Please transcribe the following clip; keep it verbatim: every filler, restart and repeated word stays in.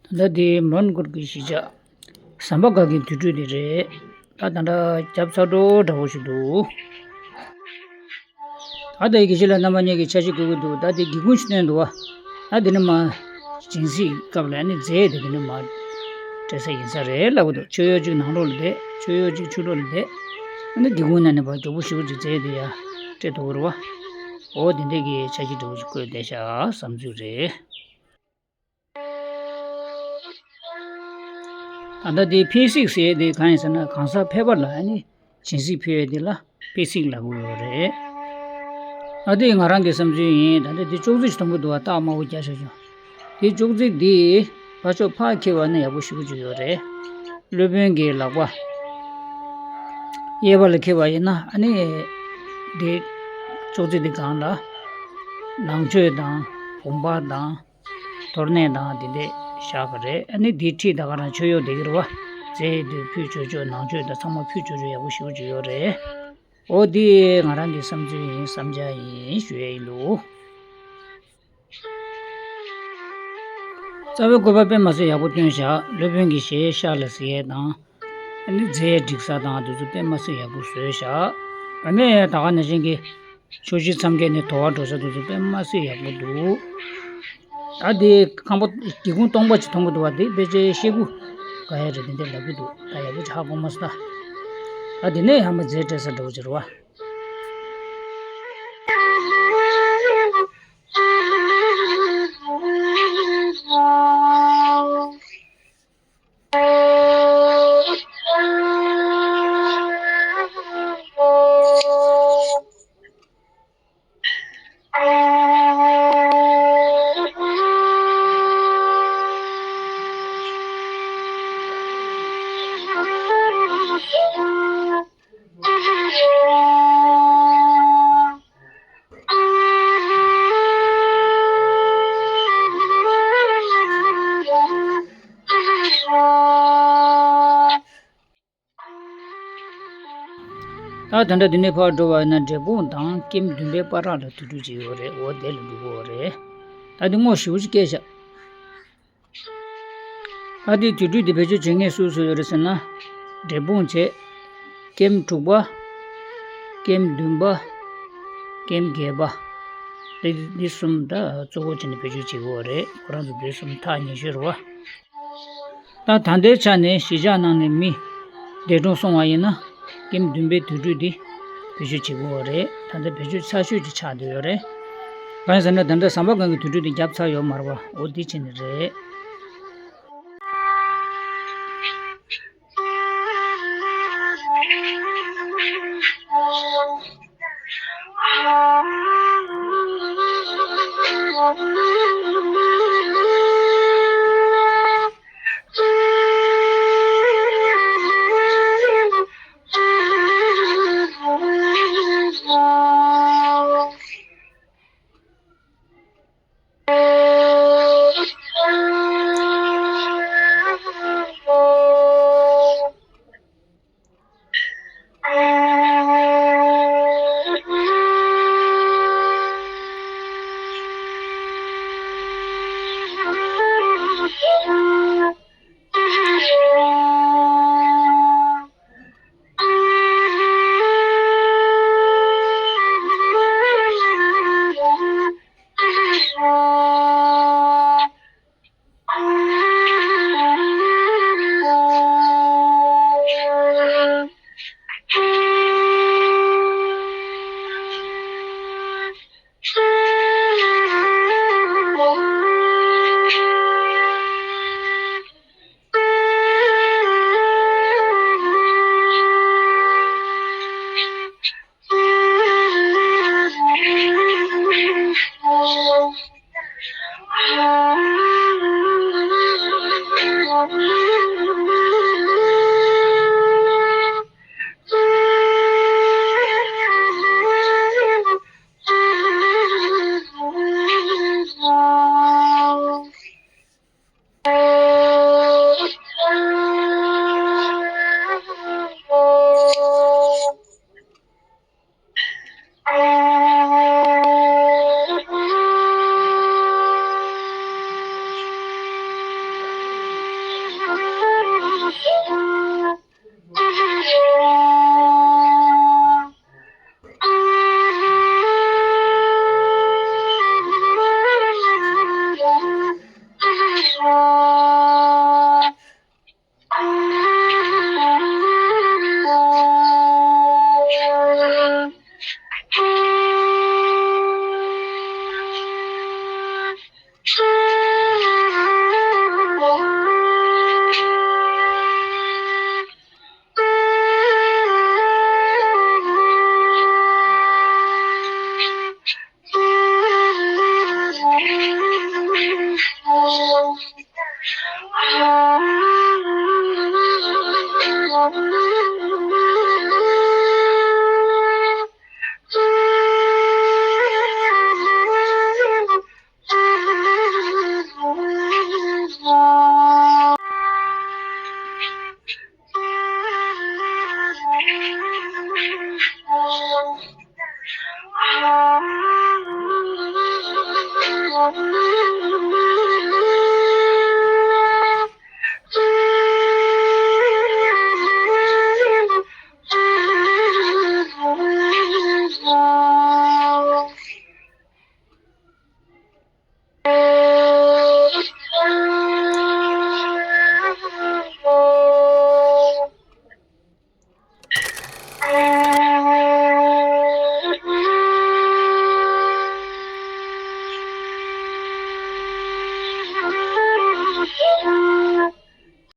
ད་ལྟ་འདི་མོན་གྷོ་གི་གཞིས་ཆགས་ཟམ་པ་སྒར་གྱི་དུར་ཁྲོད་འདི་རེད། ད་ད་ལྟ་རྒྱབ་ཚ་དྲོ་འདྲ་བོ་ཞིག་འདུག་ད་ལྟའི་དགེ་བཤེས་ལགས་རྣམ་པ་གཉིས་ཀྱིས་འཆར་གཞི་འགོད་ཀྱི་འདུག་ད་འདི་སྒེའུ་ཁུང་ཞིག་བསྟན་འདུག་བ། ད་འདི་ནི་མ་སྦྱིན་སྲེག་སྐབས་ལ་ནི་རྫས་དེ་འདི་ནི་མ་སྤྲད་ས་ཡིན་ས་རེད་ལབ་ཀྱི་འདུག་མཆོད་ཡོན་གཅིག་ནང་ལོགས་ལ་བསྡད། མཆོད་ཡོན་གཅིག་ཕྱི་ལོགས་ལ་བསྡད། ཨ་ནི་སྒེའུ་ཁུང་ནང་ནས་ཕར་མགྱོགས་པོ་ཞེ་པོ་ཅིག་རྫས་དེ་ཡར་སྤྲད་ཐུབ་ཀྱི་རེད་བ། འོ་དེ་འདྲས་ཀྱི་འཆར་གཞི་འདྲ་བོ་ཞིག་བཀོད་བསྡད་ཤག་བསམ་ཚུལ་རེད། ད་ལྟ་དེ་ཕད་སིག་ཟེར་ཡས་དེ་གང་ཡིན་ཟེར་ན། གང་ཟག་ཕལ་པ་ལ་ཨ་ནི་སྦྱིན་སྲེག་ཕུལ་ཡས་དེ་ལ་ཕད་སིག་ལབ་ཀྱི་ཡོད་རེད། ཨ་དེ་ང་རང་གི་བསམ་ཚུལ་ཡིན། ད་ལྟ་དེ་ཅོག་ཙེ་ཞིག་མཐོང་གི་འདུག་བ། རྟགས་དམར་པོ་རྒྱག་བཞག་བྱུང་། དེ་ཅོག་ཙེ་དེ་ཕར་ཕྱོགས་ཕར་འཁྱེར་བ་ན་ཡག་པོ་ཞེ་པོ་ཅིག་ཡོད་རེད། སློབ་དཔོན་གྱི་ལག་པ། གཡས་པ་ལ་འཁྱེར་བ་ཡིན་ན་ཨ་ནི་དེ་ཅོག་ཙེ་དེ་སྒང་ལ་ནང་མཆོད་དང་བུམ་པ་དང་། དོར་ནས་དང་དེ་འདྲས་བཞག་གི་རེད། ཨ་ནི་དེའི་འཁྲིས་ད་ག་རང་མཆོད་གཡོག་བསྡད་ཀྱི་རེད་བ། རྫས་དེ་ཕུལ་ཆོག་ཆོག་ནང་མཆོད་དང་ཚང་མ་ཕུལ་ཆོག་ཆོག་ཡག་པོ་ཞེ་པོ་ཅིག་ཡོད་རེད། འོ་འདི་ང་རང་གི་བསམ་ཚུལ་ཡིན། བསམ་འཆར་ཡིན་ཞུ་ཡས་ཡིན་ལོ། རྩ་བའི་བཀོད་པ་དཔེ་མ་སྲིད་ཡག་པོ་སྟོན་བཞག་སློབ་དཔོན་གྱི་ཞལ་ཤར་ལ་གཟིགས་ཡས་དང་། ཨ་ནི་རྫས་སྒྲིག་ས་དང་དེ་ཚོ་དཔེ་མ་སྲིད་ཡག་པོ་བཟོས་བཞག་ཨ་ནི་ད་ག་ནང་བཞིན་གྱི་ཕྱོགས་བཞི་མཚམས་བརྒྱད་ནས་དོ་བར་འགྲོ་ས་དེ་ཚོ་དཔེ་མ་སྲིད་ཡག་པོ་འདུག་ད་དེ་ཁང་པ་སྒེའུ་ཁུང་སྟོང་པ་ཅིག་མཐོང་གི་འདུག་བ། དེ་ཕལ་ཆེར་ཤེལ་སྒོ་འགག་ཡ་རེད་དེ་འདྲ་ལབ་ཀྱི་འདུག་ད་ཡག་པོ་ཅིག་ཧ་གོ་མ་སོང་། ད་དེ་ནས་ཡང་མ་རྫས་སྤྲད་ས་འདྲ་བོ་ཅིག་རེད་བ། ད་ད་ལྟ་འདི་ནས་ཕར་འགྲོ་བ་ཡིན་ན་འབྲས་སྤུངས་དང་ཀེམ་བདུན་པའི་བར་ལ་དུར་ཁྲོད་ཅིག་ཡོད་རེད། འོ་དེ་ལ་འགྲོ་དགོས་རེད། ད་འདི་ངོ་ཞེ་པོ་ཅིག་སྐྱེས་ཤག་ཨ་དེ་དུར་ཁྲོད་དེ་བེད་སྤྱོད་བྱེད་མཁན་སུ་སུ་ཡོད་རེད་ཟེར་ན། འབྲས་སྤུངས་བྱས། ཀེམ་དྲུག་པ། ཀེམ་བདུན་པ། ཀེམ་བརྒྱད་པ། དེ་འདི་གསུམ་ད་གཙོ་བོ་བྱས་ནས་བེད་སྤྱོད་བྱེད་དགོས་རེད། ཁོ་རང་ཚོ་དེ་གསུམ་ཐག་ཉེ་ཤོས་རེད་བ། ད་ད་ལྟའི་ཆ་ནས་གཞིས་ཆགས་ནང་ནས་མི་འདས་གྲོངས་སོང་བ་ཡིན་ན་ཀེམ་བདུན་པའི་དུར་ཁྲོད་འདི་བེད་སྤྱོད་བྱེད་དགོས་པ་རེད། ད་ལྟ་བེད་སྤྱོད་ཚར་ཤོས་ཀྱི་ཆགས་བསྡད་ཡོད་རེད། གང་ཡིན་ཟེར་ན་ད་ལྟ་ཟམ་པ་སྒང་གི་དུར་ཁྲོད་འདི་བརྒྱབ་ཚར་ཡོད་མ་རེད་བ། འོ་འདི་བྱས་ནས་རེད།